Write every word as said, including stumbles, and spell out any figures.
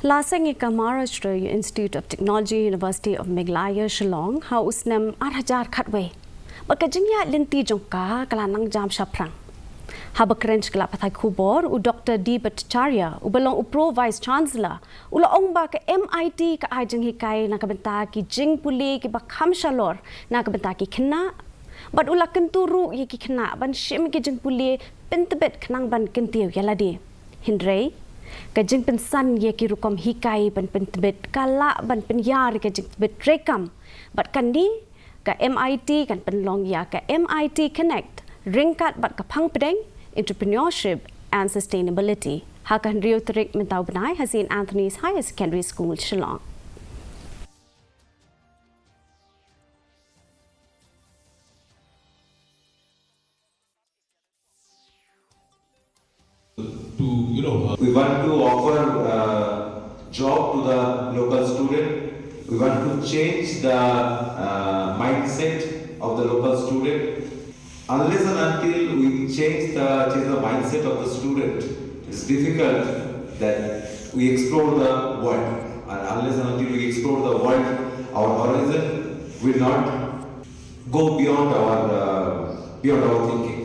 La seng ïa ka Maharashtra Institute of Technology, University of Meghalaya Shillong ha u snem ar hajar khatwei. Bad ka jingïaid lynti jong ka ka la nang jam shaphrang. Haba kren sha ki lad pathai khubor, u Doctor D Bhattacharya, uba long u Pro Vice Chancellor, u la ong ba ka M I T ka ai jinghikai na ka bynta ki jingpule kiba kham shalor na ka bynta ki khynnah. Bad u la kyntu ruh ïa ki khynnah ban shim ki jingpule pyntbit khnang ban kyntiew ïa lade. Hynrei ka jingpynsan ïa ki rukom hikai ban pyntbit ka lah ban pynïar ïa ka jingtbit treikam. Bad kane ka M I T kan pynlong ïa ka M I T Connect ryngkat bad ka Phang Pdeng Entrepreneurship and Sustainability ha ka hynriew tarik mynta u bnai ha Saint Anthony's Higher Secondary School, Shillong. To, you know, uh, we want to offer uh, job to the local student. We want to change the uh, mindset of the local student. Unless and until we change the change the mindset of the student, it's difficult that we explore the world. And unless and until we explore the world, our horizon will not go beyond our uh, beyond our thinking.